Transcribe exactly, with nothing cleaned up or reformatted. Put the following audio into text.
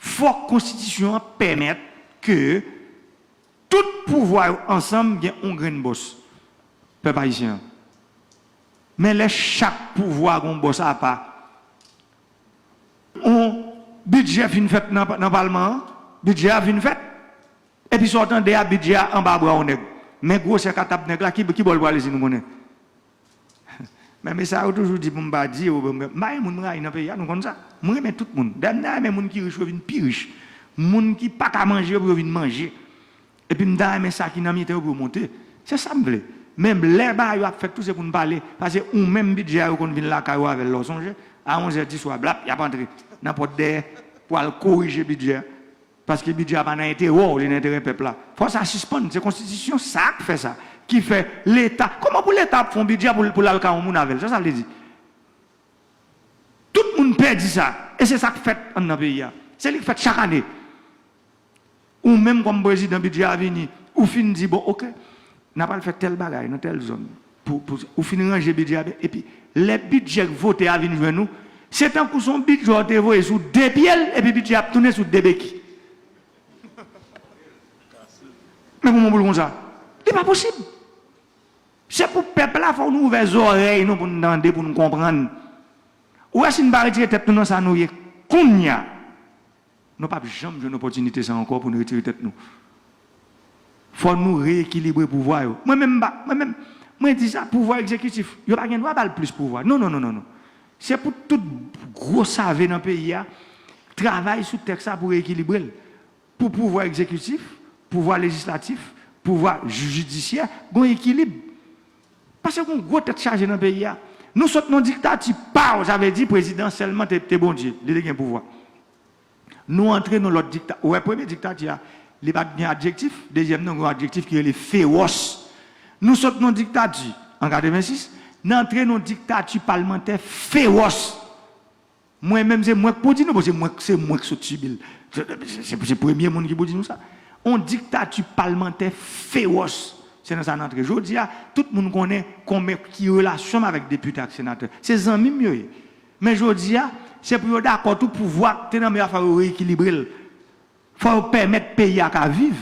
Fòk konstitisyon an pèmèt ke tout pouvwa yo ansanm gen yon grenn bòs, pèp ayisyen an. Men lè chak pouvwa gen yon bòs apa, yon bidjè fin fèt nan, nan palman an, bidjè a fin fèt, epi sa w tande a, bidjè a anba bra yon nèg. Men gwosè katab nèg la, ki, ki bò l prale si nou konnen? Men, men sa yo toujou di pou m pa di yo, m pa gen moun m rayi nan peyi a, nou konn sa. Mwen renmen tout moun. Dayè, m ta renmen moun ki rich yo vin pi rich. Moun ki pa ka manje yo pou yo vin manje. Epi m ta renmen sa ki nan mitan yo pou yo monte. Se sa m vle. Men lè bagay yo ap fèt tou, se pou n pale. Paske ou menm bidjè a, yo konn vin lakay ou avè l, lè w sonje. A onzè di swa, blap, y ap antre nan pòt dèyè pou al korije bidjè a. Paske bidjè a pa nan enterè w, li nan enterè pèp la. Fò sa sispann. Se konstitisyon sa k fè sa. Ki fè Leta. Kòman pou Leta ap fè yon bidjè pou, pou l al kay yon moun avè l? Sa sa vle di? Tout moun pè di sa. E se sa k fèt anndan peyi a. Se li k fèt chak ane. Ou menm kòm prezidan, bidjè a vini. Ou fin di, bon, oke, n ap al fè tèl bagay nan tèl zòn. Pou, pou, ou fin ranje bidjè a byen. Epi, lè bidjè k vote a vin jwenn ou, se tankou se yon bidjè w te voye sou de pye l, epi bidjè a ap tounen sou de beki. Men kòman pou l konsa? Li pa posib. Se pou pèp la, fò nou ouvè zòrèy nou pou n tande, pou n konprann. Ou wè, si n pa retire tèt nou nan sa nou ye kounye a, nou p ap janm jwenn opòtinite sa ankò pou n retire tèt nou. Fò nou reyekilibre pouvwa yo. Mwen menm, m pa, mwen menm, mwen di sa, pouvwa egzekitif, yo pa gen dwa ba l plis pouvwa. Non, non, non, non, non. Se pou tout gwo save nan peyi a travay sou tèks sa pou reyekilibre l. Pou pouvwa egzekitif, pouvwa lejislatif, pouvwa jidisyè, gen yon ekilib. Paske gen yon gwo tèt chaje nan peyi a. Nou sot nan diktati, paw, sa vle di prezidan sèlman te, te Bondye, li te gen pouvwa. Nou antre nan lòt dikta-, ou wè, premye diktati a, li pa t gen adjektif, dezyèm nan gen yon adjektif ki rele fewòs. Nou sot nan diktati, an katrevensis, n antre nan diktati palmantè fewòs. Mwen menm, se mwen k pou di nou, paske mwen, se mwen k sot sibi l. Se, se, se, se premye moun ki pou di nou sa. On diktati palmantè fewòs. Se nan sa n antre. Jodi a, tout moun konnen konbyen ki relasyon m avèk depite ak senatè. Se zanmi m yo ye. Men jodi a, se pou yo dakò tou pouvwa k te nan men yo a, fò yo reyekilibre l. Fò yo pèmèt peyi a ka viv.